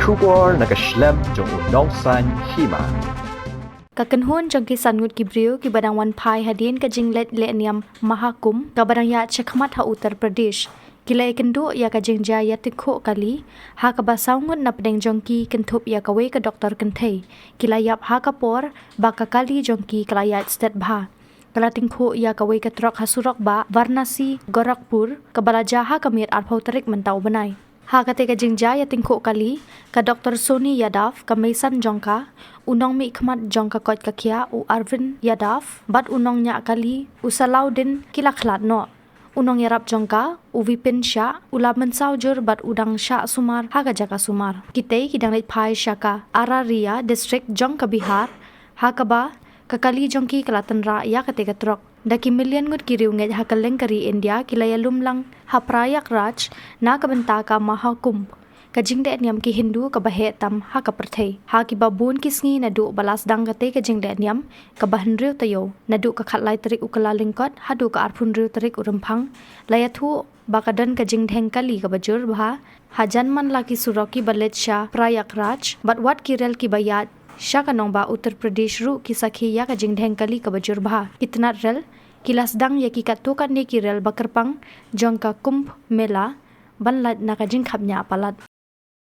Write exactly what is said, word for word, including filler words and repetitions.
Khubor na ka shlem jong u nongsan hima. Ka kynhun jong ki san ngut ki briew kiba dang wan phai hadien ka jingleit leh niam Mahakumbh kaba dang ïaid shakhmat ha Uttar Pradesh, ki la ïakynduh ïa ka jingjia ïatyngkhuh kali, ha kaba saw ngut na pdeng jong ki kynthup ïa kawei ka doktor kynthei, ki la ïap ha ka por ba ka kali jong ki ka la ïaid stet bha. Ka la tyngkhuh ïa kawei ka trok ha surok bah Varanasi Gorakhpur kaba la jia ha ka miet arphew tarik mynta u bnai. Ha katei ka jingjia ïatyngkhuh kali, ka doktor Soni Yadav, ka meisan jong ka, u nongmihkhmat jong ka koit ka khiah u Arvind Yadav bad u nongñiah kali u Salaudin ki la khlad noh. U nongïarap jong ka, u Vipin Shah, u la mynsaw jur bad u dang shah sumar ha ka jaka sumar. Kitei ki dang leit phai sha ka Araria district jong ka Bihar, ha kaba ka kali jong ki ka la tynrah ïa katei ka trok. Da ki million ngut ki riewngeit ha kylleng ka ri India ki la ïalum lang ha Prayagraj na ka bynta ka Mahakumbh, ka jingleh niam ki Hindu kaba heh tam ha ka pyrthei. Ha kiba bun ki sngi naduh ba la sdang katei ka jingleh niam kaba hynriew taïew, naduh ka khatlai tarik u Kyllalyngkot haduh ka arphew hynriew tarik u Rymphang, la ïathuh ba ka don ka jingdheng kali kaba jur bha hajan man la ki surok kiba leit sha Prayagraj bad wat ki rel kiba ïaid sha ka nongbah Uttar Pradesh ruh ki sakhi ïa ka jingdheng kali kaba jur bha. Ki tnat rel ki la sdang ïa ki katto katne ki rel ba kyrpang jong ka Kumbh Mela ban lait na ka jingkhapngiah palat.